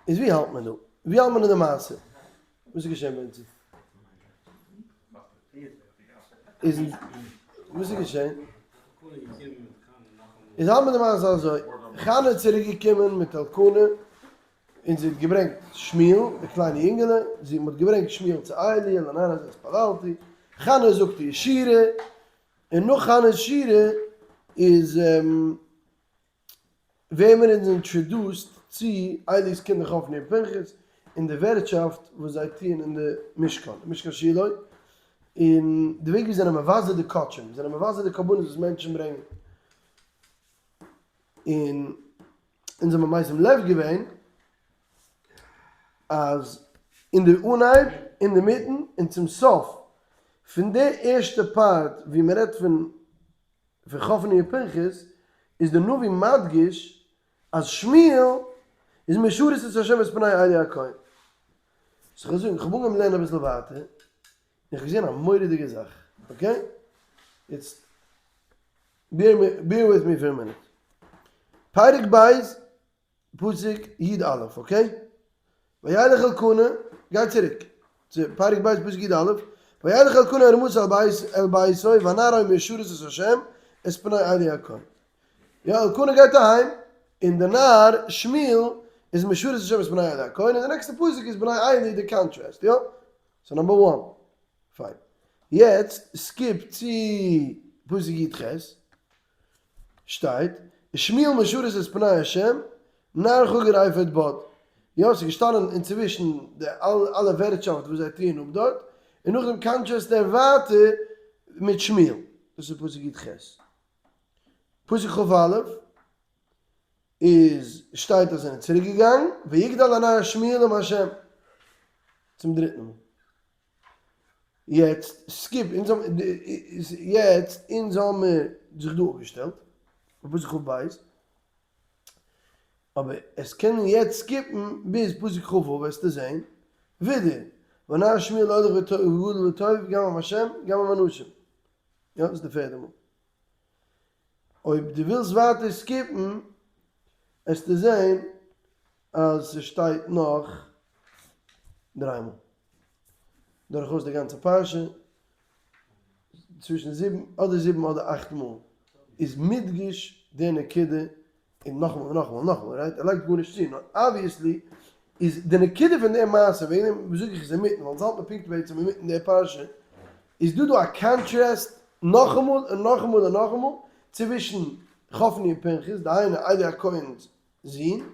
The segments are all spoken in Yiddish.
איז ווי האלט מען דא? ווי האלט מען אין די מעשה? וואס איז געשען בענצי? איז וואס איז געשען? איז האלט מען די מעשה אזוי, חנה איז צוריק געקומען מיט אלקנה, און זי האט געברענגט שמואל, די קליינע יונגעלע, זי האט געברענגט שמואל צו עלי, אל הנער הזה התפללתי, חנה זאגט איר שירה, און נאך חנה'ס שירה איז ווערן מיר אונז introduced צו עלי'ס קינדער חפני און פנחס, און די ווערטשאפט וואס זיי טוען אין די משכן, די משכן שילה, און די וועג ווי זיי זענען מבזה די קדשים, זיי זענען מבזה די קרבנות וואס מענטשן ברענגען. און אונז האבן משים לב געווען אז אין די אנהייב, אינדערמיטן, און צום סוף פון די ערשטע part ווי מען רעדט פון פון חפני און פנחס, איז די נביא מדגיש אז שמואל איז משרת את השם את פני עלי הכהן. סאו כ'וועל זאגן, כ'האב אנגעהויבן לערנען אביסל ווייטער, און כ'האב געזען א מורא'דיגע זאך, okay? יעצט bear with me for a minute. פרק ב', פסוק י א, okay? וילך אלקנה, גיי צוריק צו פרק ב' פסוק י א, וילך אלקנה הרמתה אל ביתו והנער היה משרת את השם את פני עלי הכהן. יא, אלקנה גייט אהיים, און די נער שמואל איז משרת השם את פני עלי הכהן, און די נעקסטע פסוק איז בני עלי די contrast, יא? so number one. פיין. יעצט skip צו פסוק י ח. שטייט, ושמואל משרת את פני השם, נער חגור אפוד בד. יא, ס'איז געשטאנען אינצווישן די אלע ווערטשאפט וואס זיי טוען אפ דארט, און נאכדעם contrast ער ווייטער מיט שמואל. דאס איז פסוק י ח. פסוק כ א איז שטייט אז זיי זענען צוריק געגאנגען, ויגדל הנער שמואל עם השם, צום דריטן מאל. יעצט skip, אונז האבן, יעצט אונז האמיר זיך דא אפגעשטעלט, ביי פסוק כ ב, אבער עס קען יעצט skip ן ביז פסוק כ ו וועסטו זען ווידער, והנער שמואל הולך וגדל וטוב גם עם השם גם עם אנשים, יא דאס איז די פערדע מאל. אויב דו ווילסט ווייטער skip ן וועסטו זען אז ס'שטייט נאך דריי מאל דורכאויס די גאנצע פרשה, צווישן זיבן אדער זיבן אדער אכט מאל איז מודגש די נקודה, און נאכאמאל און נאכאמאל און נאכאמאל, right? ער לייגט גארנישט צו, נאר obviously איז די נקודה פון די מעשה, וועגן דעם זאג איך עס אינמיטן, ווייל אונז האלט מיר פונקט בעצם אינמיטן די פרשה, איז דא דא א contrast נאכאמאל און נאכאמאל און נאכאמאל צווישן חפני און פנחס, דהיינו עלי הכהן'ס זון,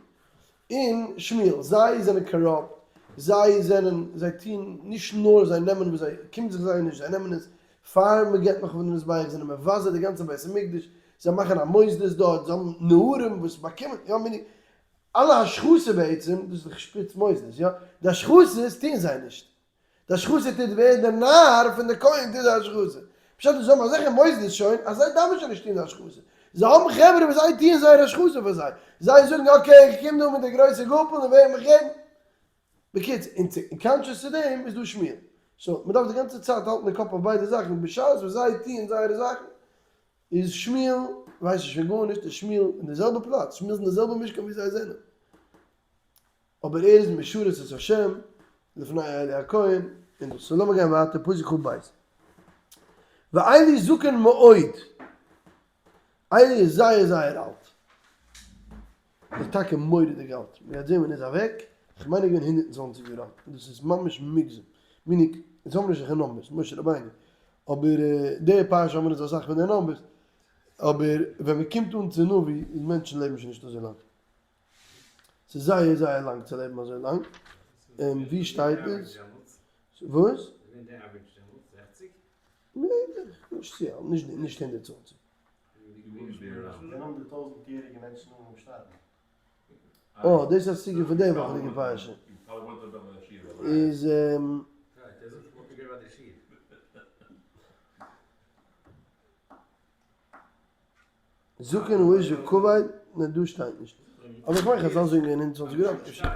און שמואל, זיי זענען corrupt, זיי זענען, זיי טוהן נישט נאר זיי נעמען וואס זיי קומט זיך זיי נישט, זיי נעמען עס פאר מען געבט נאך אויף די מזבח, זיי זענען מבזה די גאנצע בית המקדש, זיי מאכן א מוסדות דארט, זיי האבן נערים וואס באקומען, יא מיני, אלע השחתה בעצם, דאס איז דאך שפיץ מוסדות, יא, די השחתות טוהן זיי נישט, די השחתה טוט ווער? דער נער פון די כהן טוט די השחתה. פשט איז זיי האבן אזעלכע מוסדות שוין אז זיי דארפן שוין נישט טון די השחתה. זיי האבן חברה וואס זיי טוען זייער השחתה פאר זיי. זיי זאגן okay איך קום דא מיט די גרויסע גאפל און ווער מיך געבן. בקיצור, און צו אין contrast צו דעם איז דא שמואל. so מען דארף די גאנצע צייט האלטן די קאפ אויף ביידע זאכן, בשעת וואס זיי טוען זייערע זאכן איז שמואל ווייסט נישט פון גארנישט, איז שמואל אין די זעלבע פלאץ, שמואל איז אין די זעלבע משכן ווי זיי זענען. אבער ער איז משרת את השם לפני עלי הכהן, און דאס. so לאמיר גיין ווייטער, פסוק כ ב. ועלי זקן מאוד, עלי איז זייער זייער אלט, ער איז טאקע מורא'דיג אלט, מען גייט זען ווען ער איז אוועק, איך מיין ער איז געווען 120 יאר אלט, און דאס איז ממש מוגזם, meaning, אונז האבן נישט אזעלכע numbers, משה רבינו, אבער די פרשה האבן מיר אונז אסאך פון די numbers, אבער ווען מען קומט אן צו נביא איז מענטשן לעבן שוין נישט אזוי לאנג. ס'איז זייער זייער לאנג צו לעבן אזוי לאנג, און ווי שטייט עס? וואס? מעגליך, נישט צו אלט, נישט 120. אה, דאס איז א סוגיא פון די וואכעדיגע פרשה. איז. זקן האיש וכבד, ניין דא שטייט נישט. אבער איך מיין חזל זאגן געווען 120 יאר אלט אפשר.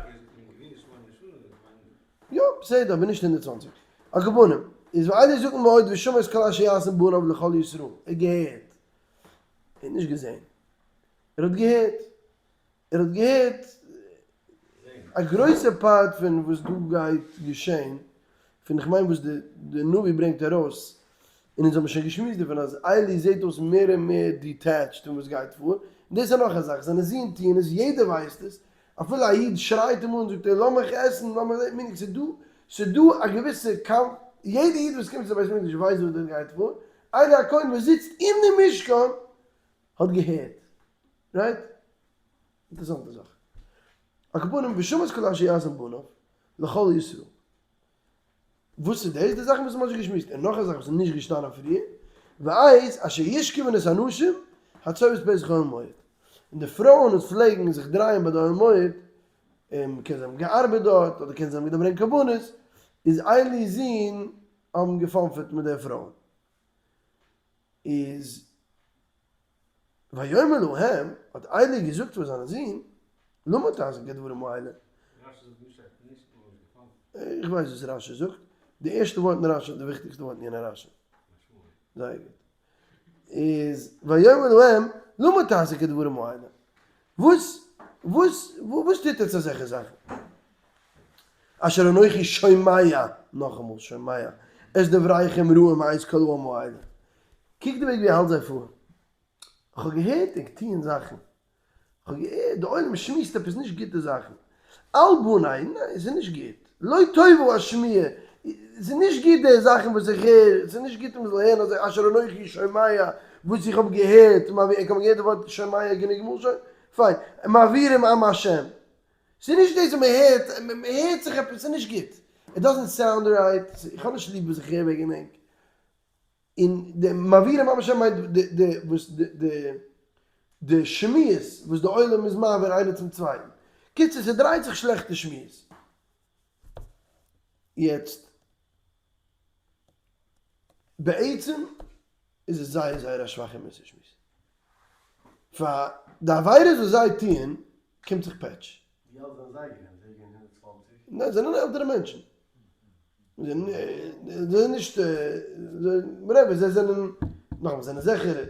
יא, בסדר, אבער נישט 120. על כל פנים, איז ועלי זקן מאוד ושמע את כל אשר יעשון בניו לכל ישראל. ער האט געהערט. ער האט נישט געזען. ער האט געהערט. ער האט געהערט. א גרויסע part פון וואס דא גייט געשען, פון איך מיין וואס די נביא ברענגט ארויס, און אונז האבן שוין געשמועסט דערפון אז עלי זעט אויס מער און מער detached פון וואס גייט פאר, און דאס איז נאך א זאך, זיינע זין טוען עס, יעדער ווייסט עס, אפילו א איד שרייט אים אן זאגט ער לאמיך עסן לאמיך דעם, meaning ס'איז דא ס'איז דא א געוויסע קאמף, יעדע איד וואס קומט צו די בית המקדש ווייסט וואס דארט גייט פאר, עלי הכהן וואס זיצט אין די משכן האט געהערט, right? אינטערעסאנטע זאך. על כל פנים ושמע את כל אשר יעשם בניו לכל ישראל. וואס איז דאס? די זאכן וואס מ'האט שוין געשמועסט, און נאך א זאך וואס איז נישט געשטאנען פריער, ואת אשר ישכבון את הנשים הצובאות פתח אוהל מועד, און די פרויען וואס פלעגן זיך דרייען ביי די אוהל מועד, און קען זיי האבן געארבעט דארט, אדער קען זיי האבן געברענגט קרבנות, איז עלי'ס זין האבן געפאנפעט מיט די פרויען. איז ויאמר להם, האט עלי געזאגט פאר זיינע זין, למה תעשון כדברים האלה? רשי זאגט נישט אז נישט נאר איז געפאנפעט. איך ווייס וואס רשי זאגט, די ערשטע ווארט אין רשי איז די וויכטיגסטע ווארט אין יענע רשי. זייער גוט. איז ויאמר להם, למה תעשון כדברים האלה? וואס וואס וואס טוט עטס אזעלכע זאכן? אשר אנכי שומע, נאכאמאל שומע, את דבריכם רעים מאת כל העם האלה. קוק די וועג ווי ער האלט זיי פאר. איך האב געהערט ענק טוען זאכן. איך האב געהערט די עולם שמועסט עפעס נישט גוטע זאכן. אל בני, ניין ס'איז נישט גוט. לא טובה השמועה, ס'איז נישט גוט די זאכן וואס איך הער, ס'איז נישט גוט מ'זאל הערן אזוי אשר אנכי שומע וואס איך האב געהערט, איך האב געהערט די ווארט שומע גענוג מאל שוין? פיין. מעבירים עם השם. ס'איז נישט דאס וואס מ'הערט, מ'הערט זיך עפעס, ס'איז נישט גוט. It doesn't sound right, איך האב נישט ליב וואס איך הער וועגן ענק. און די מעבירים עם השם מיינט די די וואס די די די שמועות וואס די עולם איז מעביר איינער צום צווייטן. קיצור ס'דרייט זיך שלעכטע שמועות. יעצט בעצם איז עס זייער זייער א שוואכע מוסר שמועס. פאר די עבירות וואס זיי טוען קומט זיך פעטש. ווי אלט זענען זיי געווען? זיי געווען 120? ניין, זיי זענען עלטערע מענטשן. זיי זענען נישט, whatever, זיי זענען, נאכאמאל, זיי זענען זיכער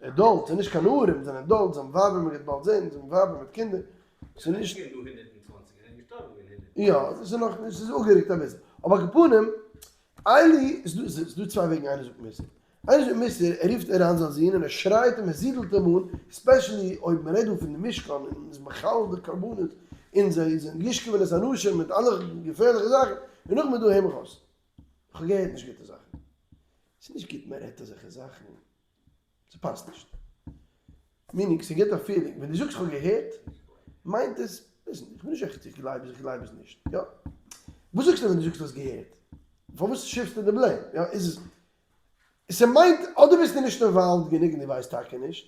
adults, זיי זענען נישט קיין נערים, זיי זענען adults, זיי האבן ווייבער, מען גייט באלד זען, זיי האבן ווייבער מיט קינדער. ס'איז נישט. יא, ס'איז נאך, ס'איז אפגערוקט אביסל. אבער על כל פנים, עלי, ס'איז דא צוויי וועגן איינער זאגט מוסר. איינער זאגט מוסר, ער רופט אריין זיין זון און ער שרייט אים, ער זידלט אים אן, especially אויב מען רעדט דא פון די משכן און מען איז מחלל די קרבנות און זיי זענען ישכבון את הנשים מיט אלע געפערליכע זאכן, און נאכדעם איז דא הער מיך אויס, איך האב געהערט נישט גוטע זאכן. ס'איז נישט גוט מען רעדט אזעלכע זאכן, ס'פאסט נישט. meaning ס'געט א feeling, ווען דו זאגסט כ'האב געהערט, מיינט עס, listen, איך בין נישט זיכער צו איך גלייב עס, איך גלייב עס נישט, יא? וואס זאגסטו ווען דו זאגסט האסט געהערט? פארוואס shift סטו די blame? יא, איז עס, ס'מיינט אדער ביסטו נישט involved גענוג און דו ווייסט טאקע נישט,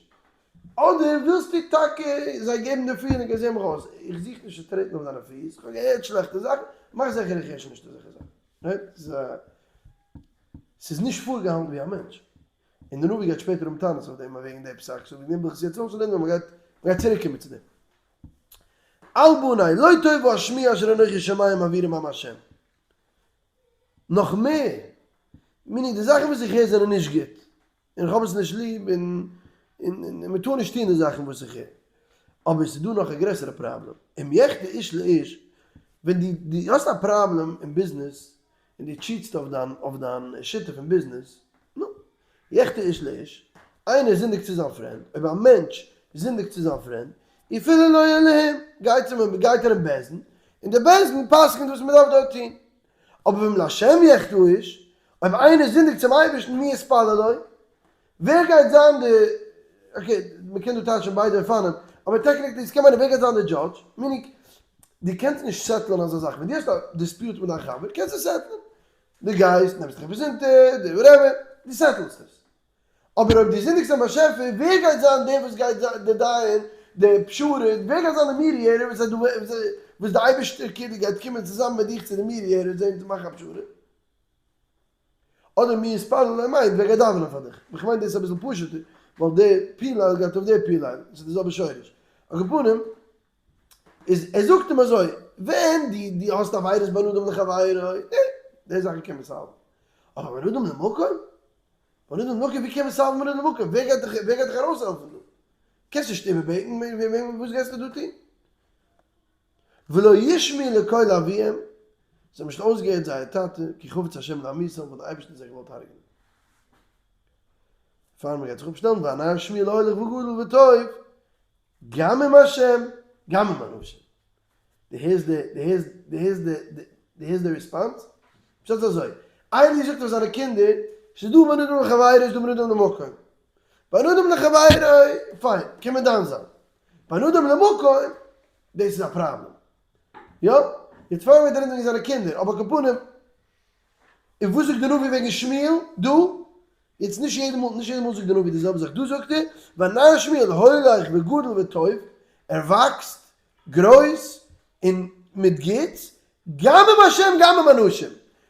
אדער ווילסטו טאקע זיי געבן די feeling אז הער מיך אויס, איך זוך נישט צו טרעטן אויף דיינע פיס, כ'האב געהערט שלעכטע זאכן, מאך זיכער איך הער שוין נישט אזעלכע זאכן. Right? ס'איז נישט פארגעהאלטן ווי א מענטש. און די נביא גייט שפעטער האבן טענות אויף דעם וועגן די פסק, so וועגן דעם וויל איך עס יעצט אויסלערנען ווייל מ'גייט מ'גייט צוריק קומען צו דעם. אל בני, לא טובה השמועה אשר אנכי שומע מעבירים עם השם. נאך מער, meaning די זאכן וואס איך הער זענען נישט גוט, און איך האב עס נישט ליב, און און מ'טאר נישט טון די זאכן וואס איך הער. אבער עס איז דא נאך א גרעסערע פראבלעם, אם יחטא איש לאיש, ווען דו דו האסט א פראבלעם אין ביזנעס, און דו cheat סט אויף דיין אויף דיין שותף אין ביזנעס, נו, יחטא איש לאיש, איינער זינדיגט צו זיין friend, אויב א מענטש זינדיגט צו זיין friend, יפלא לו אלהים, גייט צום גייט ער אין בית דין, און דער בית דין פסק'נט וואס מען דארף דארט טון. אבער ואם להשם יחטא איש, אויב איינער זינדיגט צום אייבערשטן, מי יתפלל לו? ווער גייט זיין די, okay, מען קען דא טייטשן ביידע אופנים, אבער technically עס קען מיינען ווער גייט זיין די judge, meaning דו קענסט נישט settle ען אזא זאך, ווען דו האסט א dispute מיט דיין חבר קענסטו settle ען, דו גייסט נעמסט דיך עפעס אונטער, די whatever, דו settle סט עס. אבער אויב דו זינדיגסט צום באשעפער, ווער גייט זיין דער וואס גייט זיין די דיין, די פשרה, ווער גייט זיין די mediator וואס וואס די אייבערשטער כאילו גייט קומען צוזאמען מיט דיך צו די mediator זען צו מאכן א פשרה? אדער מי יתפלל לו מיינט ווער גייט דאווענען פאר דיך? איך מיין דאס איז אביסל פשוט'ער, ווייל די פילל גייט אויף די פילל, ס'איז די זעלבע שורש. על כל פנים, איז ער זאגט אים אזוי, ווען דו דו האסט עבירות בין אדם לחבירו, די די זאכן קען מען solve ן. אבער בין אדם למקום? בין אדם למקום, ווי קען מען solve ן בין אדם למקום? ווער גייט דיך ווער גייט דיך ארויסהעלפן דא? קענסט נישט איבערבעטן, וואס גייסטו דא טון? ולא ישמעו לקול אביהם, זיי האבן נישט אויסגעהערט זייער טאטע, כי חפץ השם להמיתם, ווייל דער אייבערשטער האט זיי געוואלט הרג'נען. פאר מען גייט זיך אפשטעלן, והנער שמואל הולך וגדל וטוב, גם עם השם גם עם אנשים. דו הערסט די, דו הערסט, דו הערסט די, דו הערסט די response? פשט איז אזוי, עלי זאגט אויף זיינע קינדער, ס'איז דא בין אדם לחבירו, ס'איז דא בין אדם למקום. בין אדם לחבירו, פיין, קען מען דן זיין. בין אדם למקום, דאס איז א פראבלעם. יא? יעצט פאר מיר דערינען וועגן זיינע קינדער, אבער על כל פנים, און וואס זאגט די נביא וועגן שמואל דא? יעצט נישט יעדע מאל, נישט יעדע מאל זאגט די נביא די זעלבע זאך, דא זאגט ער, והנער שמואל הולך וגדל וטוב, ער וואקסט גרויס און מיט גוטס, גם עם השם גם עם אנשים,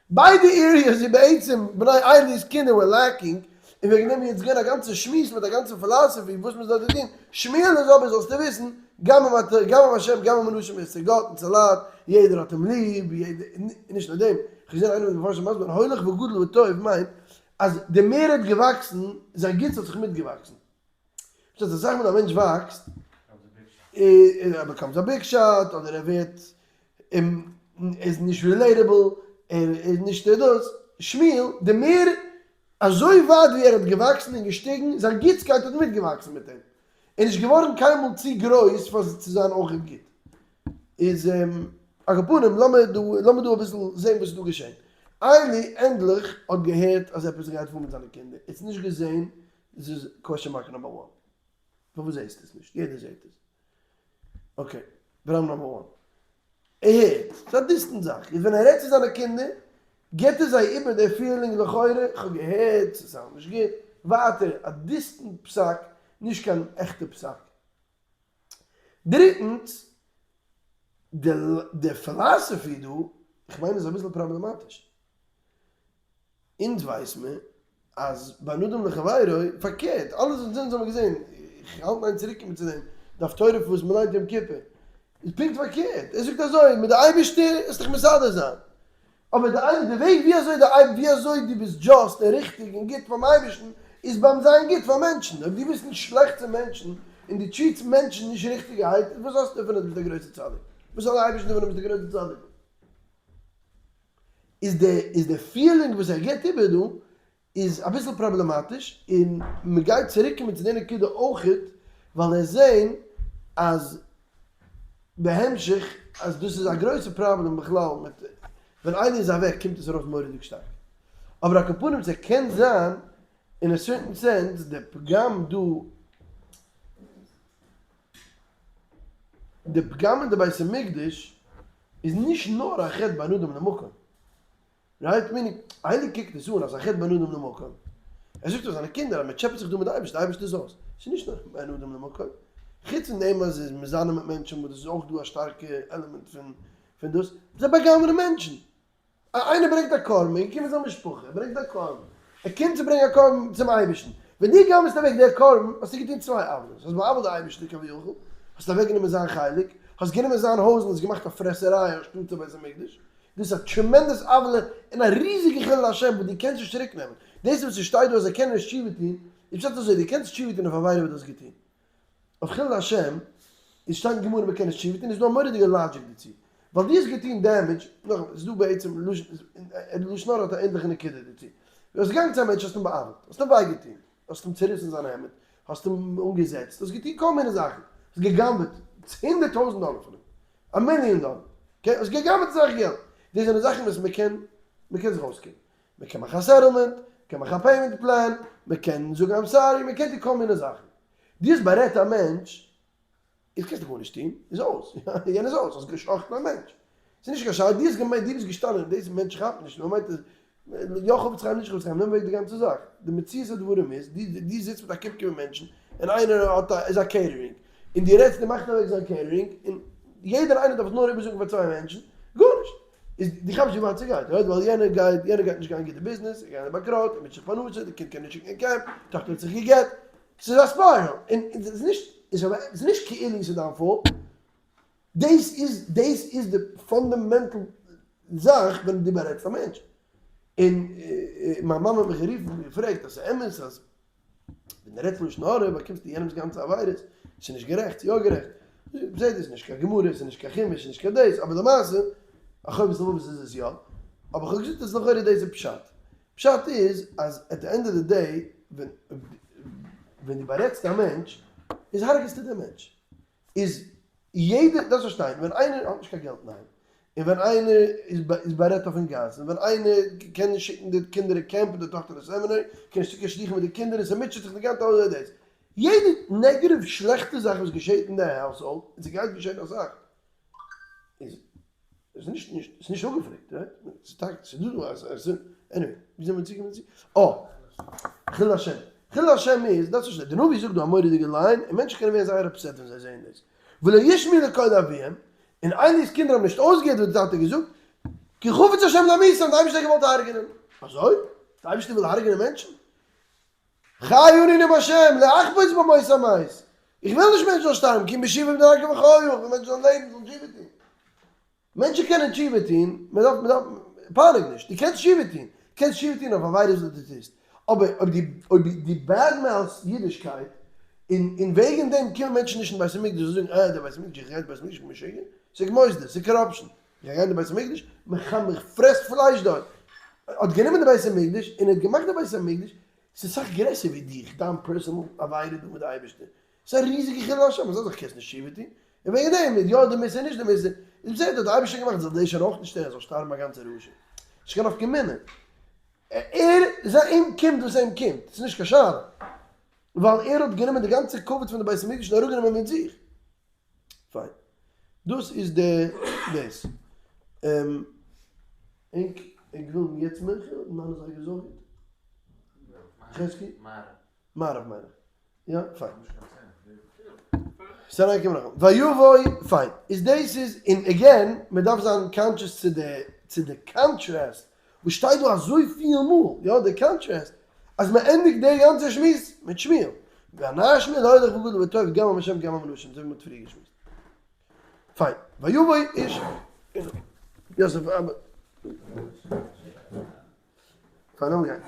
ביידע areas ווי בעצם בני עלי'ס קינדער were lacking, און וועגן דעם איז יעצט געווען א גאנצע שמועס מיט א גאנצע philosophy וואס מען זאל דא טון, שמואל איז אבער זאלסטו וויסן, גם עם גם עם השם גם עם אנשים איז צו גאט און צו לייט, יעדער האט אים ליב, יעדער, און נישט נאר דעם, איך האב געזען איינער מיט מפרשים מסביר הולך וגדל וטוב מיינט אז די מער ער האט געוואקסן, זיין גוטס האט זיך מיטגעוואקסן. פשט אז אסאך מאל א מענטש וואקסט, ער becomes a big shot, אדער ער ווערט, ער איז נישט relatable, ער איז נישט דאס, שמואל, די מער, אזוי ווייט ווי ער האט געוואקסן און געשטיגן, זיין גוטסקייט האט מיטגעוואקסן מיט אים, ער איז נישט געווארן קיינמאל צו גרויס פאר צו זיין אויכעט גוט. איז על כל פנים, לאמיר דא, לאמיר דא אביסל זען וואס איז דא געשען. עלי ענדליך האט געהערט אז עפעס גייט פאר מיט זיינע קינדער, ער האט עס נישט געזען דאס איז question mark number one. פארוואס זעסטו עס נישט? יעדער זעט עס. okay, פראבלעם number one. ער הערט. ס'איז א distant זאך. איז ווען ער רעדט צו זיינע קינדער, גיבט ער זיי איבער די feeling לכאורה, איך האב געהערט, ס' sound נישט גוט. ווייטער, א distant פסק, נישט קיין עכטע פסק. דריטנס, די philosophy דא, איך מיין איז אביסל פראבלעמאטיש. אונז ווייס מיר אז בין אדם לחבירו, פארקערט, אלעס וואס אונז האבן געזען, איך האלט איין צוריקקומען צו דעם, דף תורה וואס מ'ליינט יום כיפור, איז פונקט פארקערט, ער זאגט אזוי, מיט די אייבערשטער וועסט דיך מסדר זיין, אבער די איין די וועג ווי אזוי די ווי אזוי דו ביסט just און ריכטיג און גוט פאר'ן אייבערשטן, איז ביים זיין גוט פאר מענטשן, אויב דו ביסט נישט שלעכט צו מענטשן, און דו treat סט מענטשן נישט ריכטיגערהייט, וואס האסטו דערפון אז דו ביסט א גרויסער צדיק? וואס האט די אייבערשטער דערפון אז דו ביסט א גרויסער צדיק? איז די איז די feeling וואס ער גיבט איבער דא איז אביסל פראבלעמאטיש און מען גייט צוריק קומען צו די נקודה אויכעט ווייל ער זעהן אז בהמשך אז דאס איז א גרויסע פראבלעם בכלל מיט ווען איינער איז אוועק קומט עס ארויס מורא'דיג שטארק אבער על כל פנים ס'קען זיין אין א certain sense די פגם דא די פגם אין די בית המקדש איז נישט נאר א חטא בין אדם למקום, right? Meaning, איינער קוקט עס אן אז א חטא בין אדם למקום, ער זאגט אויף זיינע קינדער אז מען טשעפעט זיך דא מיט די אייבערשטער, די אייבערשטער איז אויס, ס'איז נישט נאר בין אדם למקום, חוץ פון דעם אז ער איז מזנה מיט מענטשן וואס דאס איז אויך דא א שטארקע עלעמענט פון דאס, זיי בא'גנב'ענען מענטשן. איינער ברענגט א קרבן, ער איז געקומען מיט זיין משפחה, ער ברענגט א קרבן, ער קומט צו ברענגען א קרבן צום אייבערשטן, ווען דו גנב'סט אוועק דער קרבן, האסטו געטון צוויי עוולות, האסט בא'עוול'ט די אייבערשטער כביכול, האסט אוועק גענומען זיין חלק, האסט גענומען זיין הויז און האסט געמאכט א פרעסעריי אנשטאט א בית המקדש, דאס איז א tremendous עוולה און א ריזיגע חילול השם וואס דו קענסט נישט צוריק נעמען, דאס וואס עס שטייט דא אז זיי קענען נישט תשובה טון, איז פשט אזוי, דו קענסט תשובה טון אויף עבירה וואס דו האסט געטון, אויף חילול השם איז שטייט אין גמרא מ'קען נישט תשובה טון איז דא א מורא'דיגע logic דערצו, ווייל דו האסט געטון damage, נאכאמאל ס'איז דא בעצם לשון הרע האט א ענדליכע נקודה דערצו, דו האסט געגאנגען צו א מענטש האסט אים בא'עוול'ט, האסט אים וויי געטון, האסט אים צוריסן זיין העמד, האסט אים אנגעזעצט, האסט געטון כל מיני זאכן, האסט גע'גנב'עט 100,000 דאלער פון אים, א מיליאן דאלער, okay, האסט גע'גנב'עט אסאך געלט, דאס זענען זאכן וואס מ'קען, מ'קען זיך אויסקומען, מ'קען מאכן א settlement, מ'קען מאכן א payment plan, מ'קען זאגן I'm sorry, מ'קען טון כל מיני זאכן. דו האסט בארעדט א מענטש, איז קענסטו גארנישט טון, איז אויס, יענער איז אויס, האסט גע'שחט'ן א מענטש. ס'איז נישט קיין שאלה, דו האסט געמיינט, דו ביסט געשטאנען, דאס מענטש כאפט נישט, מען מיינט אז יא חפץ חיים נישט חפץ חיים, נעם אוועק די גאנצע זאך. די מציאות הדברים איז, דו דו זיצט מיט א קופקע פון מענטשן, און איינער האט א איז א catering, און דו רעדסט און מאכסט אוועק זיין catering, און יעדער איינער דארף עס נאר איבערזאגן פאר צוויי מענטשן, גארנישט. איז דו כאפסט ווי ווייט ס'גייט, right? ווייל יענער גייט, יענער גייט נישט גיין גוט די ביזנעס, ער גייט אין באנקראט, ער מוטשעט זיך פרנסה, די קינד קען נישט שיקן אין קעמפ, טאכטער האט זיך גע'גט, ס'איז א spiral, און ס'איז נישט, ס'איז נישט כאילו ס'איז דיין fault, דאס איז, דאס איז די fundamental זאך ווען דו בארעדסט א מענטש. און מיין מאמע האט מיך גערופן און געפרעגט אז ס'איז אמת אז ווען דו רעדסט לשון הרע באקומסטו יענעמ'ס גאנצע עבירות, ס'איז נישט גערעכט, ס'איז יא גערעכט. זעהט דאס נישט קיין גמרא, ס'איז נישט קיין חומש, ס'איז נישט קיין דאס, אבער למעשה, א חובת הלבבות איז עס יא, אבער כ'האב געזאגט אז לכאורה דאס איז פשט. פשט איז אז at the end of the day ווען ווען דו בארעדסט א מענטש איז הרג'סטו דעם מענטש. איז יעדער דארף פארשטיין ווען איינער האט נישט קיין געלט אינדערהיים און ווען איינער איז בארעדט אויפן גאס און ווען איינער קען נישט שיקן די קינדער אין קעמפ און די טאכטער אין סעמינערי קען נישט שיקן שלוחים מיט די קינדער און ס'מוטשעט זיך די גאנצע הויז דאס יעדע negative שלעכטע זאך וואס געשעט אין די household און ס'גייט געשען אסאך איז איז נישט נישט איז נישט אפגעפרעגט right? ס'איז טאקע ס'איז דא דא אז anyway ווי זענען מיר צוגעקומען צו? אה! חילול השם. חילול השם איז, דאס איז די נביא זאגט דא א מורא'דיגע line און מענטשן קענען ווערן זייער upset ווען זיי זעען דאס. ולא ישמעו לקול אביהם, און עלי'ס קינדער האבן נישט אויסגעהערט וואס די טאטע האט געזאגט, כי חפץ השם להמיתם, די אייבערשטער האט געוואלט הרג'נען. אזוי? די אייבערשטער וויל הרג'נען מענטשן? חי אני נאום השם, לא אחפוץ במות המת, איך וויל נישט מענטשן זאלן שטארבן, כי אם בשובם דרכם וחיו, איך וויל מענטשן זאלן לעבן, זאלן תשובה טון. מענטשן קענען תשובה טון, מען דארף, מען דארף, פייניג נישט, דו קענסט תשובה טון, קענסט תשובה טון אויף עבירות וואס דו טוסט, אבער אויב דו, אויב דו bad mouth סט אידישקייט, און, און וועגן דעם קומען מענטשן נישט אין בית המקדש, זיי זאגן, אה, דער בית המקדש, איך גיי אין בית המקדש, איך בין משוגע, ס'איז מוסדות, ס'איז corruption, איך גיי אין די בית המקדש, מען פרעסט פלייש דארט, האט גענומען די בית המקדש און ער האט געמאכט די בית המקדש, ס'איז סאך גרעסער ווי דיך, דיין personal עבירה דא מיט די אייבערשטער, ס'איז א ריזיגע חילול השם, אזא זאך קענסט נישט תשובה טון, און וועגן דעם איז יא די מיתה נישט די מיתה, איז בסדר האט די אייבערשטער געמאכט זאל דער שוין אויך נישט שטערן, זאל שטארבן א גאנצע רשע, נישט קיין נפקא מינה, ער, זיי, אים קומט וואס אים קומט, ס'איז נישט קיין שאלה, ווייל ער האט גענומען די גאנצע כבוד פון די בית המקדש און אראפגענומען מיט זיך. פיין. דאס איז די דאס. ענק ענק ווילן יעצט מנחה? ניין אזייגער איז אויך גוט. חזקי? מעריב מיין איך. יא? פיין. ס'איז אריינגעקומען נאך. ויבוא, פיין. איז דאס איז, און again, מען דארף זיין conscious צו די צו די contrast וואס שטייט דא אזויפיל מאל, יא די contrast, אז מען ענדיגט די גאנצע שמועס מיט שמואל, והנער שמואל הולך וגדל בטוב גם עם השם וגם עם האנשים, אזוי ווי מען האט פריער געשמועסט. פיין, ויבוא איש יוסף אבא. פיין לאמיר גיין.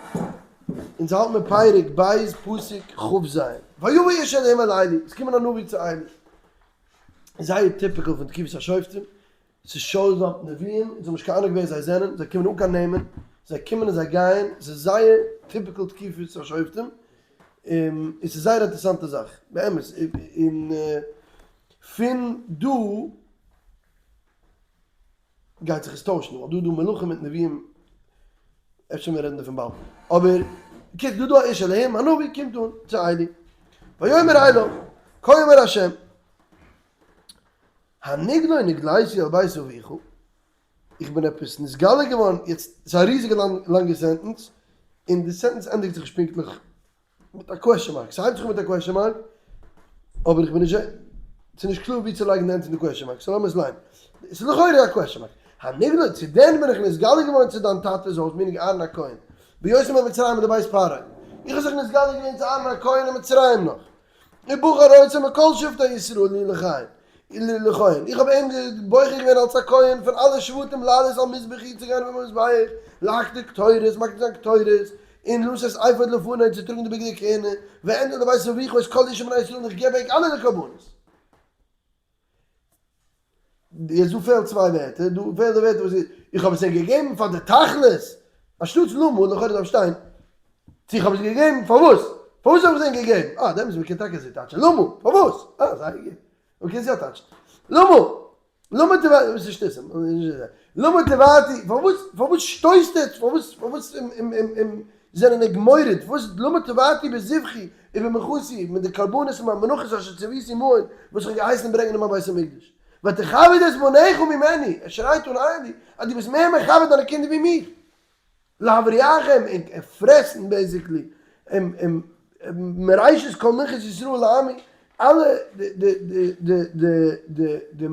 אונז האלט מיר פרק ב' פסוק כ"ז. ויבוא איש אלהים אל עלי, עס קומען א נביא צו עלי. זייער typical פון תקופת השופטים, ס'שאוס אפ נביאים, אונז האבן נישט קיין אנונג ווער זיי זענען, זיי קומען אן קיין נעמען, זיי קומען און זיי גייען, ס'איז זייער typical תקופת השופטים, און ס'איז זייער אינטערעסאנטע זאך, באמת, און פון דא גייט זיך עס טוישן, ווייל דא איז דא מלכים מיט נביאים, אפשר מיר רעדן דערפון באלד, אבער קוק דא דא א איש אלהים, א נביא קומט אן צו עלי, ויאמר אליו, כה אמר ה', הנגלה נגליתי אל בית אביך, איך בין עפעס נתגלה געווארן, יעצט ס'איז א ריזיגע לאנגע sentence, און די sentence ענדיגט זיך נישט פונקטליך מיט א question mark, ס'הייבט זיך אן מיט א question mark, אבער איך בין נישט, ס'איז נישט קלאר ווי צו לייגן די ענד פון די question mark, so לאמיר עס ליינען. ס'איז לכאורה א question mark. הנגלה, צו דען בין איך נתגלה געווארן צו דיין טאטע'ס הויז, meaning אהרן הכהן, בהיותם במצרים אין די בית פרעה, איך האב זיך נתגלה געווען צו אהרן הכהן אין מצרים נאך. ובחר אותו מכל שבטי ישראל לי לכהן, לכהן, איך האב אים בוחר געווען אלס א כהן פון אלע שבטים לעלות על מזבחי צו גיין אויפן מזבח, להקטיר קטורת, מקטיר זיין קטורת, און לשאת אפוד לפני צו טראגן די בגדי כהונה, ואתנה לבית אביך את כל אשר בני ישראל און איך געב ענק אלע די קרבנות. יעצט דא פעלט צוויי ווערטער, דא פעלט די ווערטער וואס איז, איך האב עס אים געגעבן פאר די תכלית, אנשטאטס למה, לכאורה דארף שטיין, צו איך האב עס געגעבן פארוואס, פארוואס האב איך עס אים געגעבן, אה דעמאלטס מ'קען טאקע אזוי טייטשן, למה, פארוואס, אה זייער גוט, מ'קען עס יא טייטשן, למה, למה תבעתי, וואס איז שטותים, למה תבעתי, פארוואס, פארוואס שטויסט עטס, פארוואס, פארוואס זענען ענק מורד, פארוואס למה תבעתי בזבחי ובמנחתי, מיט די קרבנות און מיין מנחות אשר צויתי מאוד, וואס איך האב געהייסן ברענגען אין מיין בית המקדש. ותכבד את בניך ממני, ער שרייט אן עלי, אז דו ביסט מער מכבד דיינע קינדער ווי מיך. להבריחם, און פרעסן basically, מראשית כל מנחת ישראל לעמי, אלע די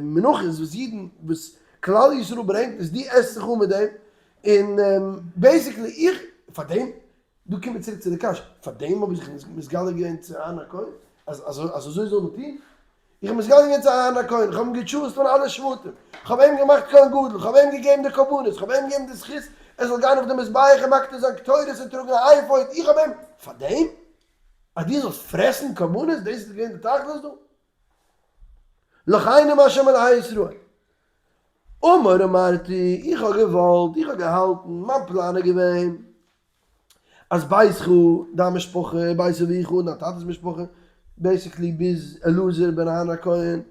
מנחות וואס אידן, וואס כלל ישראל ברענגט, איז דו עסט זיך אן מיט דעם, און basically איך, פאר דעם, דא קומט מען צוריק צו די קשיא, פאר דעם האב איך זיך מתגלה געווען צו אהרן הכהן, אז אזוי זאל מען טון? איך האב מתגלה געווען צו אהרן הכהן, איך האב אים געטשוזט פון אלע שבטים, איך האב אים געמאכט כהן גדול, איך האב אים געגעבן די קרבנות, איך האב אים געגעבן די זכות ער זאל גיין אויף די מזבח און מקטיר זיין קטורת און טראגן א אפוד, איך האב אים, פאר דעם? אז דו זאלסט פרעסן קרבנות, דאס איז געווען די תכלית דא? לך נאם השם אלהי ישראל. אמור אמרתי, איך האב געוואלט, איך האב געהאלטן, מיין פלאן איז געווען, אז ביתך, דיין משפחה, בית אביך, און דיין טאטע'ס משפחה, basically ביז אלעזר בן אהרן הכהן,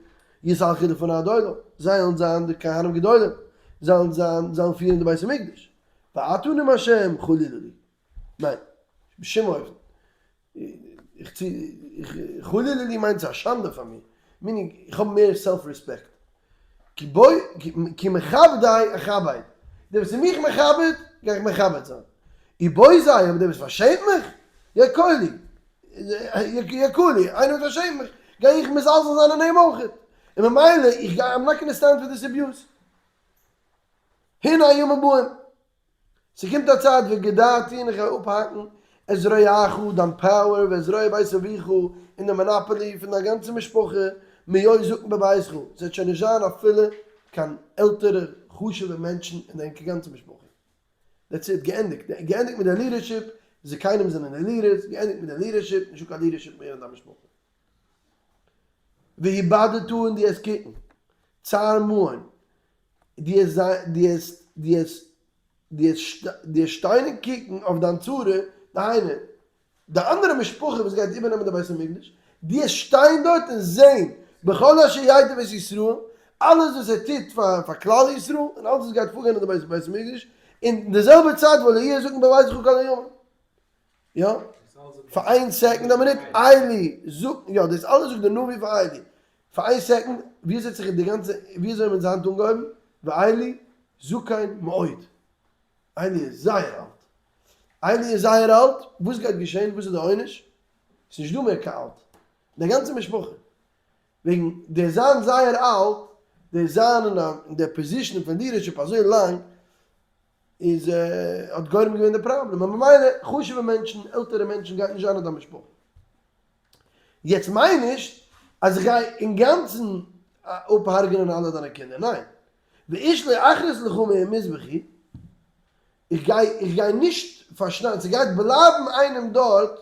יתהלכו לפני עד עולם, זיי וועלן זיין די כהנים גדולים, זיי וועלן זיין, זיי וועלן פירן די בית המקדש. ועתה נאם השם חלילה לי. ניין, בשום אופן. איך צו, איך, חלילה לי מיינט ס'איז א שאנדע פאר מיר, meaning איך האב מער self respect. כי בו, כי מכבדי אכבד, דער וואס איז מיך מכבד, גיי איך מכבד זיין. ובוזי, אבער דער וואס פארשעמט מיך, יקלו, יקלו, איינער וואס פארשעמט מיך, גיי איך מזלזל זיין אין אים אויך. און ממילא, איך גיי, I'm not gonna stand for this abuse. הנה הימים באים. ס'קומט א צייט וגדעתי און איך גיי אפהאקן את זרועך, דיין power, ואת זרוע בית אביך, און די monopoly פון דיין גאנצע משפחה, מהיות זקן בביתך, ס'וועט שוין נישט זיין אפילו קיין עלטערע חשוב'ע מענטשן אין דיין גאנצע משפחה. That's it, געענדיגט. געענדיגט מיט די leadership, זקנים זענען די leaders, געענדיגט מיט די leadership, נישטא קיין leadership מער אין דיין משפחה. והבדת און דו העסט קוקן, צער מעון, דו העסט שטיין און קוקן אויף דיין צרה, דהיינו, די אנדערע משפחה וואס גייט איבערנעמען די בית המקדש, דו העסט שטיין דארט און זען, בכל אשר ייטיב את ישראל, אלעס וואס ער טוט פאר כלל ישראל, און אלעס וואס גייט פארגיין אין די בית המקדש, און אין די זעלבע צייט ולא יהיה זקן בביתך כל הימים. יא, פאר איין second, א מינוט, עלי זאגט, יא, דאס אלעס זאגט דער נביא פאר עלי, פאר איין second, ווי אזוי האט זיך די גאנצע, ווי אזוי האבן אונז היינט אנגעהויבן, ועלי זקן מאוד, עלי איז זייער אלט, עלי איז זייער אלט, וואס גייט געשען, וואס איז די עונש, ס'איז נישט דא מער קיין אלט, די גאנצע משפחה, וועגן דער זיין זייער אלט, דער זיין אין דער position פון leadership אזוי לאנג, איז האט גורם געווען די פראבלעם, און ממילא חשוב'ע מענטשן, עלטערע מענטשן גייט נישט זיין אין דיין משפחה. יעצט מיין נישט אז איך גיי אינגאנצן אפ'הרג'נען אלע דיינע קינדער, ניין, ואיש לא יחרוץ לך מעל מזבחי, איך גיי איך גיי נישט פארשניידן, ס'גייט בלייבן איינעם דארט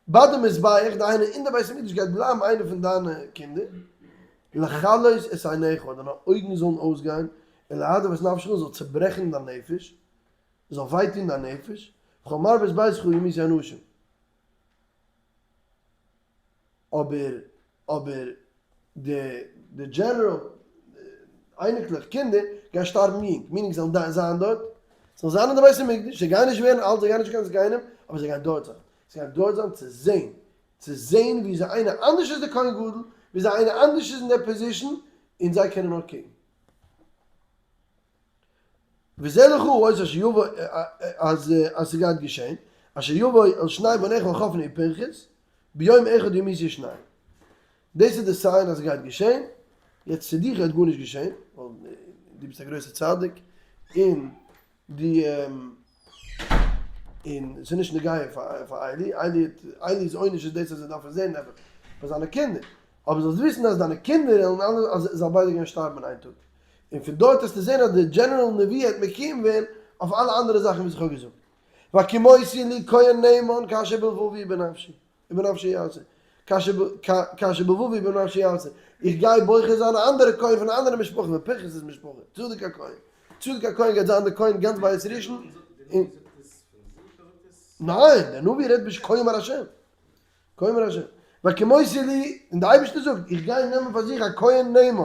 ביי די מזבח, דהיינו אין די בית המקדש גייט בלייבן איינער פון דיינע קינדער, לכלות את עיניך, דיינע אויגן זאלן אויסגיין, ולהדאיב את נפשך, זאל צעברעכן דיין נפש, זאל וויי טון דיין נפש, וכל מרבית ביתך ימותו אנשים. אבער אבער די די general אייניקלעך קינדער גייען שטארבן יונג, meaning זיי וועלן זיין דארט, זיי וועלן זיין אין די בית המקדש, זיי גייען נישט ווערן אלט, זיי גייען נישט קיין זקנים, אבער זיי גייען דארט זיין, זיי גייען דארט זיין צו זען, צו זען ווי אזוי איינער אנדערש איז די כהן גדול, ווי אזוי איינער אנדערש איז אין דער position, און זיי קענען נאר קוקן. וזה לך האות אשר יבוא אז אז ס'גייט געשען, אשר יבוא אל שני בניך חפני ופנחס, ביום אחד ימותו שניהם. דאס איז די sign אז ס'גייט געשען, יעצט צו דיך גייט גארנישט געשען, ווייל דו ביסט א גרויסע צדיק, און דו און ס'איז נישט נוגע פאר עלי, עלי האט, עלי'ס עונש איז דאס אז ער דארף עס זען נעבעך פאר זיינע קינדער, אבער זאלסט וויסן אז דיינע קינדער וועלן אלע, אז זיי ביידע גייען שטארבן אין איין טאג. און פון דארט וועסטו זען אז די general נבואה האט מקוים געווען אויף אלע אנדערע זאכן וואס איך האב געזאגט. והקימותי לי כהן נאמן כאשר בלבבי ובנפשי, ובנפשי יעשה, כאשר בלבבי ובנפשי יעשה, איך גיי בוחר זיין א אנדערע כהן פון א אנדערע משפחה, פון פנחס'ס משפחה, צדוק הכהן, צדוק הכהן גייט זיין די כהן גאנץ בית ראשון, און. ניין, דער נביא רעדט בשם כה אמר השם. כה אמר השם, והקימותי לי, און דער אייבערשטער זאגט, איך גיי נעמען פאר זיך א כהן נאמן,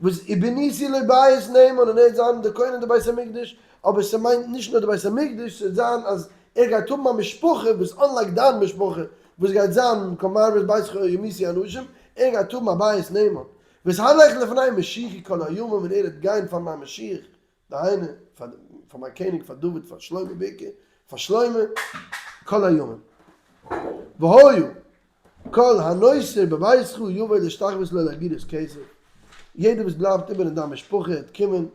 וואס ובניתי לו בית נאמן, און ער וועט זיין דער כהן אין די בית המקדש, אבער ס'מיינט נישט נאר די בית המקדש, ס'וועט זיין אז ער גייט האבן א משפחה וואס unlike דיין משפחה, וואס גייט זיין כל מרבית ביתך ימותו אנשים, ער גייט האבן א בית נאמן, והתהלך לפני משיחי כל הימים, און ער וועט גיין פאר מיין משיח, דהיינו, פאר מיין קעניג, פאר דוד, פאר שלמה בעיקר, פאר שלמה, כל הימים. והיה כל הנותר בביתך יבוא להשתחוות לו לאגורת כסף, יעדער וואס בלייבט איבער אין דיין משפחה וועט קומען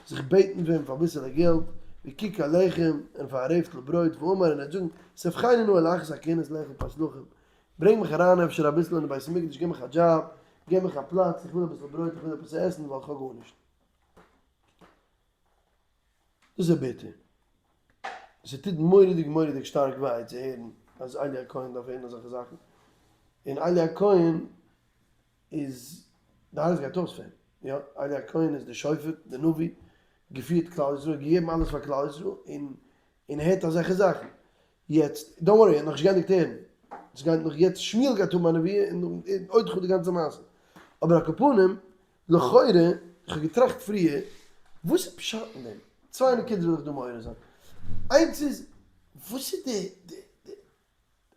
זיך בעטן פון אים פאר אביסעלע געלט, וככר לחם, און פאר א רעפטל ברויט, ואמר, און ער וועט זאגן, ספחני נא אל אחת הכהונות לאכול פת לחם, ברענג מיך אריין אפשר אביסל אין די בית המקדש, גיב מיך א דזשאב, גיב מיך א פלאץ, איך וויל אביסל ברויט, איך וויל עפעס צו עסן, ווייל איך האב גארנישט. דאס איז ביטער. ס'טוט מורא'דיג מורא'דיג שטארק וויי צו הערן אז עלי הכהן דארף הערן אזעלכע זאכן. און עלי הכהן איז די הארץ גייט אויס פאר אים, יא, עלי הכהן איז די שופט, די נביא, געפירט כלל ישראל, געגעבן אלעס פאר כלל ישראל, און און הערט אזעלכע זאכן. יעצט, don't worry, ער האט נאכנישט געענדיגט הערן. עס גייט נאך יעצט, שמואל גייט האבן א נבואה און עוד כ'האב די גאנצע מעשה. אבער על כל פנים, לכאורה, איך האב געטראכט פריער, וואס איז פשט אין דעם? צוויי נקודות וויל איך דא מעורר זיין. איינס איז, וואס איז די די די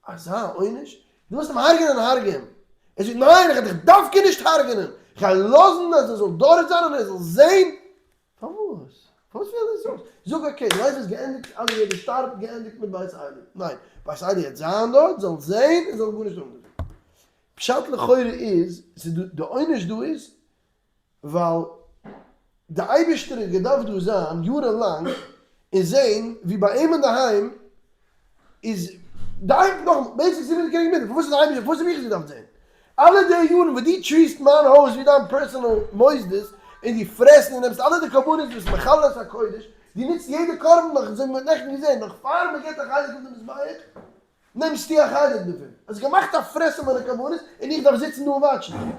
אזא עונש? דו ווילסט אים הרג'נען הרג'ע אים! ער זאגט ניין איך וועל דיך דווקא נישט הרג'נען, איך גיי לאזן אז ער זאל דארט זיין און ער זאל זען! פארוואס? פארוואס פעלט דאס אויס? זאג okay, די life איז געענדיגט, אלע יעדער שטארבט, געענדיגט מיט בית עלי. ניין, בית עלי וועט זיין דארט, זאל זען און זאל גארנישט האבן דערפון. פשט לכאורה איז, ס'איז דא, די עונש דא איז ווייל די אייבערשטער האט געדארפט דא זיין יארן לאנג און זען ווי ביי אים אינדערהיים איז די אייב נאכאמאל basic סיבה קען איך מיט פארוואס איז די אייבערשטער פארוואס האב איך עס געדארפט זען אלע די יארן וואס דו treat סט מיין הויז ווי דיין personal מוסדות און דו פרעסט און נעמסט אלע די קרבנות ביסט מחלל את הקודש דו נוצט יעדע קרבן נאך אזוי ווי מ'האט נעכטן געזען נאך פאר מ'געט א חלק אויף די מזבח נעמסטו א חלק דערפון האסט געמאכט א פרעס אויף מיינע קרבנות און איך דארף זיצן דא און watch ן.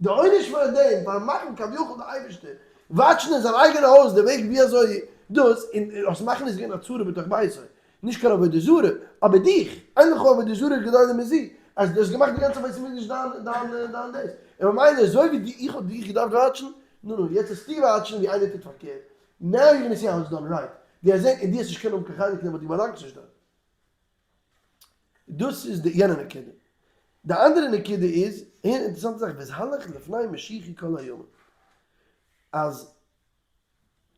די עונש פאר דעם, פארן מאכן כביכול די אייבערשטער watch ן אין זיין אייגענע הויז די וועג ווי אזוי דאס, און עס מאכן איז געווען א צרה בתוך ביתו, נישט קיין עבודה זרה, אבער דיך, אין לך עבודה זרה גדולה מזו, אז דו האסט געמאכט די גאנצע בית המקדש דיין דיין דיין דאס, און ממילא אזוי ווי די איך האב דיך געדארפט watch ן, נו נו, יעצט וועסטו watch ן ווי איינער טוט פארקערט, now you gonna see how it's done right, דו וועסט זען, און דו וועסט נישט קענען האבן קיין חלק אין דעם ווייל דו באלאנגסט נישט דארט. דאס איז די יענע נקודה. די אנדערע נקודה איז, אן אינטערעסאנטע זאך, והתהלך לפני משיחי כל הימים, אז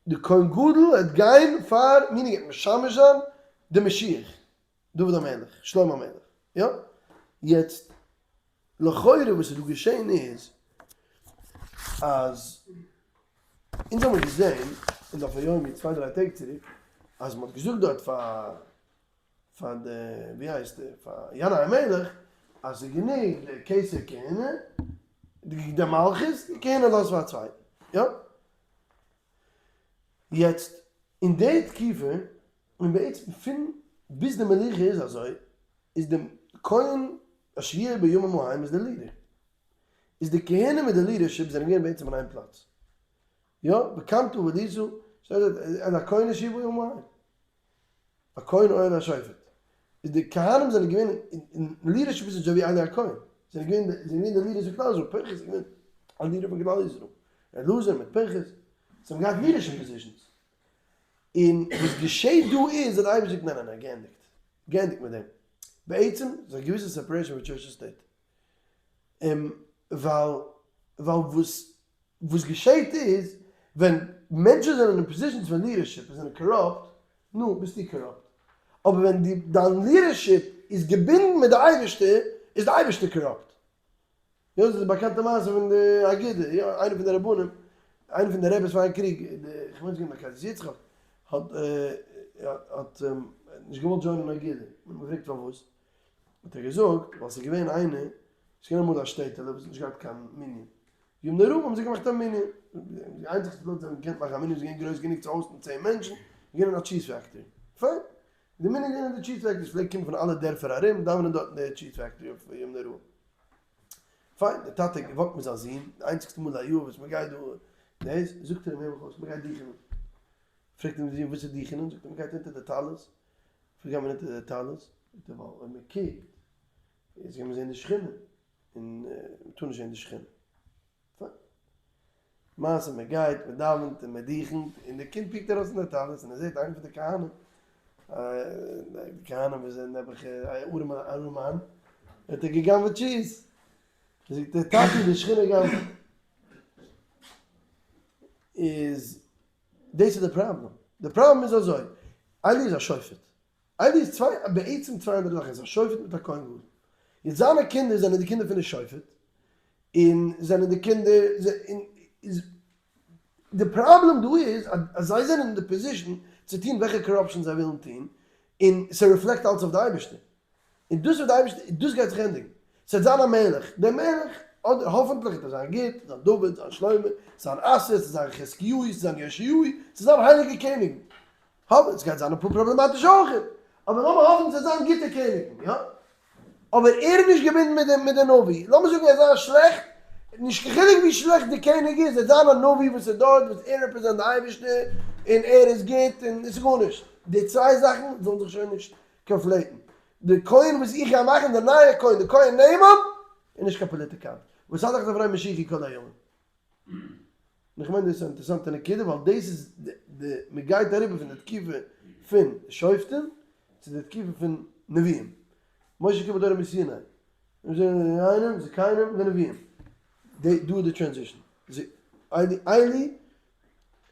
די כהן גדול וועט גיין פאר meaning ער וועט משמש זיין די משיח, דוד המלך, שלמה המלך, יא? יעצט, לכאורה וואס איז דא געשען איז, אז אונז האמיר געזען אין דף היומי צוויי דריי טעג צוריק, אז מען האט געזאגט דארט פאר פאר די ווי הייסט ער פאר ינאי המלך אז ס'איז גענוג די כתר כהונה די מלכות די כהונה לאז פאר א צווייטן יא יעצט אין די תקופה און בעצם פון ביז די מלוכה איז אזוי איז די כהן אשר יהיה בימים ההם איז די leader איז די כהונה מיט די leadership זענען געווען בעצם אין איין פלאץ יא וקמת ועלית שטייט דארט אל הכהן אשר יהיה בימים ההם. הכהן או אל השופט. איז די כהנים זענען געווען אין leadership איז אזוי ווי עלי הכהן. זענען געווען זענען געווען די leaders פון כלל ישראל. פנחס איז געווען א leader פון כלל ישראל. אלעזר מיט פנחס. זיי האבן געהאט leadership positions. און וואס געשעט דא איז אז די אייבערשטער זאגט ניין ניין ניין געענדיגט. געענדיגט מיט דעם. בעצם איז א געוויסע separation פון church און state. ווייל ווייל וואס וואס געשעהט איז, ווען מענטשן זענען אין positions פון leadership און זענען קאראפט, נו, ביסטו קאראפט. אבער ווען די דיין leadership איז געבינדן מיט די אייבערשטער, איז די אייבערשטער קאראפט. יא, דאס איז די באקאנטע מעשה פון די אגודה, יא, איינער פון די רבנים, איינער פון די רעבעס פארן קריג, די, כ'מיין ס'איז געווען מרכז יצחק, האט האט נישט געוואלט join ען אגודה. מ'האט אים געפרעגט פארוואס, האט ער געזאגט, ווייל ס'איז געווען איינער, ס'איז געווען אמאל א שטעטעלע וואס האט נישט געהאט קיין מנין, יום נורא האבן זיי געמאכט א מנין, די איינציגסטע פלאץ זיי האבן געקענט מאכן א מנין וואס איז געווען גרויס גענוג צו host ן 10 מענטשן, איז געווען אין א cheese factory. פיין. די מנין איז געווען אין די cheese factory, עס פלעגט קומען פון אלע דערפער ארום דאווענען דארט אין די cheese factory אויף יום נורא. פיין, דער טאטע האט גע walk ט מיט זיין זון, די איינציגסטע מאל א יאר וואס מען גייט דא דאס, זאגט ער אים הער מיך אויס, מען גייט דוכענען. פרעגט אים די זון וואס איז דוכענען? זאגט ער מען גייט אונטער די טלית. פארוואס גייט מען אונטער די טלית? זאגט ער ווייל אויב מען קוקט איז קען מען זען די שכינה. און מען טאר נישט זען די שכינה. פיין. מעשה מען גייט, מען דאווענט און מען דוכנ'ט, און די קינד פיקט ארויס אין די טלית און ער זעט איינער פון די כהנים, די כהנים וואס זענען נעבעך ארעמע ארעמאן, האט ער גע'גנב'עט cheese. זאגט ער, טאטי די שכינה גנב'עט. איז דאס איז די פראבלעם. די פראבלעם איז אזוי, עלי איז א שופט. עלי איז צוויי, בעצם צוויי אנדערע זאכן, ער איז א שופט מיט א כהן גדול. יעצט זיינע קינדער זענען די קינדער פון די שופט, און זענען די קינדער, און איז, די פראבלעם דא איז אז זיי זענען אין די position צו טון וועלכע corruption זיי ווילן טון, און ס' reflect אלץ אויף די אייבערשטער. און דאס וועט די אייבערשטער, דאס גייט זיך ענדיגן. ס'וועט זיין א מלך, דער מלך, אדער האפענטליך וועט ער זיין גוט, זיין דוד, זיין שלמה, זיין אסא, זיין חזקיהו, זיין יאשיהו, ס'זאל זיין הייליגע קעניגן. האפן, עס גייט זיין אפאר פראבלעמאטישע אויך, אבער לאמיר האפן ס'וועט זיין גוטע קעניגן, יא? אבער ער איז נישט געבינדן מיט די מיט די נביא, לאמיר זאגן ער איז זייער שלעכט, נישט קיין חילוק ווי שלעכט די קעניג איז, ער זיין א נביא וואס איז דארט, וואס ער represent די אייבערשטער, און ער איז גוט, און עס איז גארנישט. די צוויי זאכן זאלן זיך שוין נישט conflate ן. די כהן וואס איך גיי מאכן, די נייע כהן, די כהן נאמן, איז נישט קיין פאליטיקאנט. וואס האט דאך דברי משיחי כל היום. און איך מיין דאס איז א אינטערעסאנטע נקודה, ווייל דאס איז די, מען גייט אריבער פון די תקופה פון שופטים צו די תקופה פון נביאים. משה קיבל תורה מסיני. זקנים, זקנים, די נביאים. די, דא איז די transition. עלי,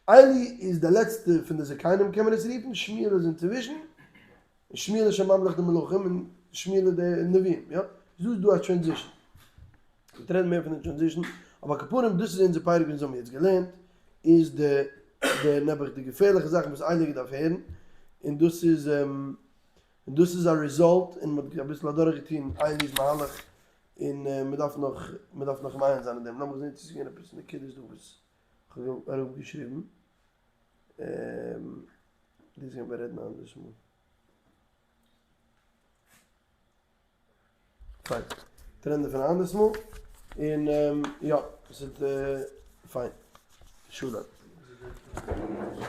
עלי איז די לעצטע פון די זקנים קען מען עס רופן, שמואל איז אינצווישן, און שמואל איז שוין ממליך די מלכים, און שמואל איז די נביאים, יא? דא איז דא א transition. מ'וועט רעדן מער פון די transition, אבער על כל פנים דאס איז אונזער פרק וואס אונז האבן יעצט געלערנט, איז די די נעבעך די געפערליכע זאכן וואס עלי געדארפט הערן, און דאס איז און דאס איז א result, און מ'האט אביסל אדורכגעטון עלי'ס מהלך, און מ'דארף נאך מ'דארף נאך מעיין זיין אין דעם, לאמיך זען צו ס'איז געווען עפעס נקודות דא וואס כ'האב אראפגעשריבן. דאס גייען מיר רעדן אנדערש מאל. פיין. רעדן דערפון א אנדערס מאל. און יא, עס איז פיין. שלום.